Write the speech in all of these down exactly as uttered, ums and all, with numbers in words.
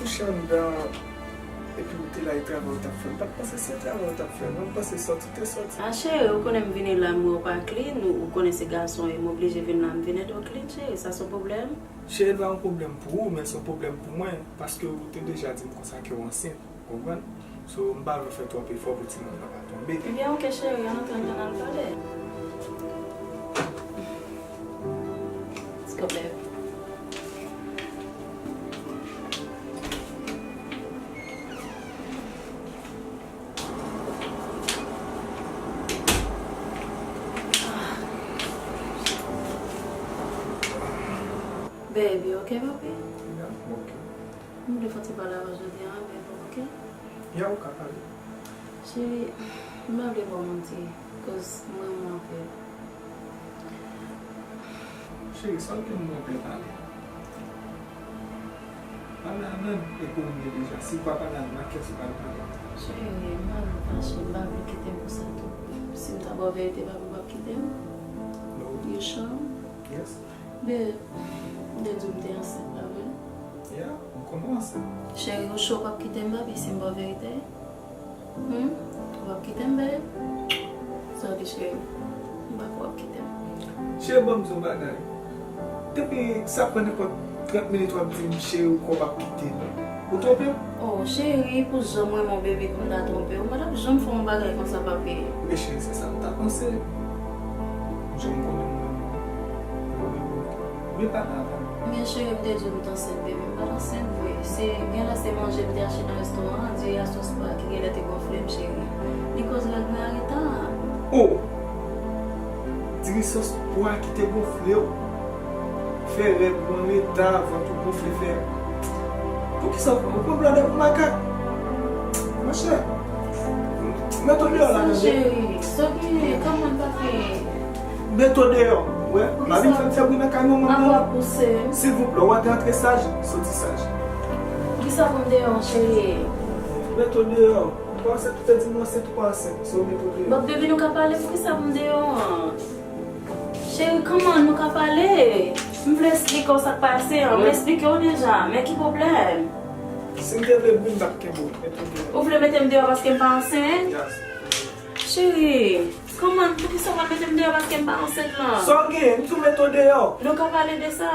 Kouche anndan, epi ou te la, e travay ou t ap fè. M pa t panse se travay ou t ap fè, non, m panse sòti te sòti. A cheri, ou konnen m vini la, m wè ou pa clean, ou, ou konnen se gason, e m oblije vin la, m vin ede w clean, cheri, sa se yon pwoblèm? Cheri, pa yon pwoblèm pou ou, men se yon pwoblèm pou mwen, paske ou te deja di m konsa ke w ansent, ou konprann? So, m pa vle fè twòp efò pou timoun nan pa tonbe. Ebyen, oke, cheri, ann antre anndan, ann al pale. Let's go, babe. Baby, oke, papi? Yeah, oke. M vle fè yon ti pale avè w jodi a, baby, oke? Yeah, ou ka pale. Cheri, m pa vle ba w manti, cause m renmen w anpil. Cheri, sa w gen m renmen pale. Pale avè m, e pou m ye deja. Si w pa pale avè m, ak kiyès ou pral pale? Cheri, m pa vle fache, m pa vle kite m konsa tou. Si m ta ba w verite, papi, w p ap kite m? No. You sure? Yes. Babe, m te di w m te ansent, pa vre? Yeah, m konnen w ansent. Cheri, ou sure w p ap kite m, papi, si m ba w verite? Hmm? Ou p ap kite m, babe? Sorry, cheri. M pa kwè w ap kite m. Cheri, ban m di w yon bagay. Depi sa pran nenpòt trant minit w ap di m, cheri, ou kwè w p ap kite m. Ou twonpe m? Oh, cheri, pou jan m renmen w, baby, pou m ta twonpe w, m pa t ap janm fè yon bagay konsa, papi. Men cheri, se sa m ta panse. Jan m konnen m renmen w. Ou renmen m. Men pale avè m. Men cheri, m te di w m t ansent, baby. M pa t ansent vre. Se, genlè se manje m te achte nan restoran an, diri a sòs pwa ki genlè te gonfle m, cheri. Li koz règ mwen an reta. Oh! Diri sòs pwa ki te gonfle w, fè règ ou an reta, vant ou gonfle, fè. Poukisa w pran, ou pran bladè pou makak? Monchè, mete w deyò la, tande. Sa, cheri, sa ki, kòman, papi? Mete w deyò, wè. M ap vin fè m fè bri nan kay manman m nan. Silvouplè, w antre, antre saj, soti saj. Poukisa pou m deyò, cheri? Mete w deyò. Ou pa ansent, ou te di m w ansent, ou pa ansent. So, mete w deyò. But baby, nou ka pale, poukisa pou m deyò an? Cheri, kòman nou ka pale? M vle esplike w sa k pase an. M esplike w deja, men ki pwoblèm? Si m te vle bri, m t ap kenbe w, mete w deyò. Ou vle mete m deyò paske m pa ansent? Yes. Cheri, kòman, poukisa w pral mete m deyò paske m pa ansent lan? Sa w genyen, m di w mete w deyò. Nou ka pale de sa.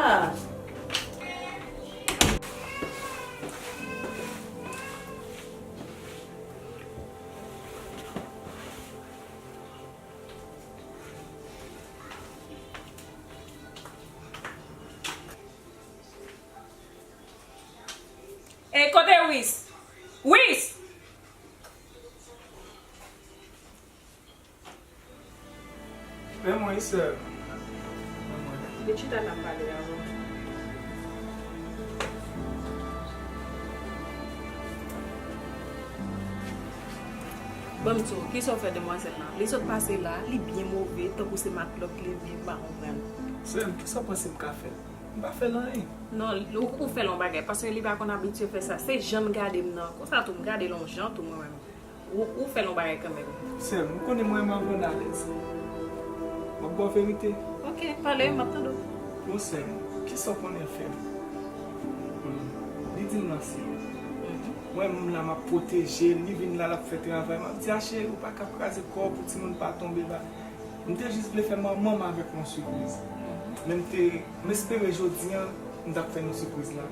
Ey, kote Wis? Wis! Men mwen, wi, sè. Men mwen. Vin chita n ap pale avè w. Ban m di w, kisa w fè demwazèl la? Li sot pase la, li byen move, tankou se matlòt li ye, m pa konprann. Sè m, kisa w panse m ka fè? M pa fè l anyen. Non, ou, ou fè l yon bagay, paske li pa konn abitye fè sa. Se jan l gade m nan. Konsa tou, m gade l yon jan tou mwen menm. Ou, ou fè l yon bagay kanmenm. Sè m, ou konnen mwen renmen avè w n alèz. M ap ba w verite. Oke, pale, m ap tande w. Bon, sè m, kisa w konnen fè m? Hmm, li di m nan se. Mhm. Mwen menm la, m ap pwoteje l, li vin la, l ap fè travay. M ap di, a cheri, ou pa ka kraze kò w pou timoun pa tonbe ba. M te jis vle fè manman m avèk mwen sipriz. Mhm. Men m te, m espere jodi a, m t ap fè nou sipriz la.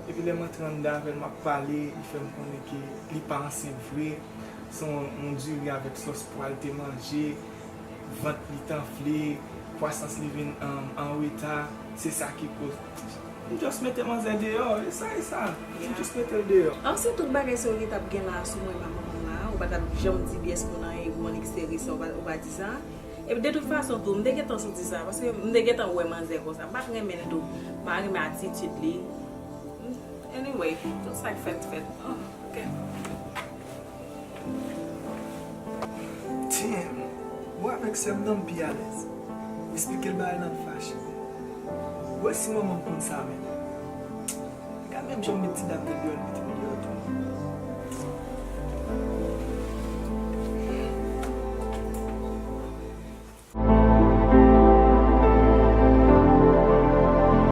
Epi lè m antre anndan avè l, m ap pale, li fè m konnen ke li pa ansent vre. Se yon, yon diri avèk sòs pwa l te manje, vant li t anfle, kwasans li vin an, an reta, se sa ki koz. M just mete manzè deyò, e sa, e sa. M just mete l deyò. An, se tout bagay sa yo ki t ap gen la sou mwen, manman m la, ou pa t ap janm di pyès moun anyen, ou annik sere sa, ou pa, ou pa di sa. Epi de tout fason tou, m te gentan santi sa, paske m te gentan wè manzè konsa. M pa t renmen l tou. M pa renmen atitid li. Anyway, tout sa k fèt, fèt. Oh, ok. Damn! Bon, avèk sè m nan, m pi alèz. Esplike l bagay nan, l fache. Wè si manman m konn sa menm. Gad menm jan m met ti dam nan deyò, l mete m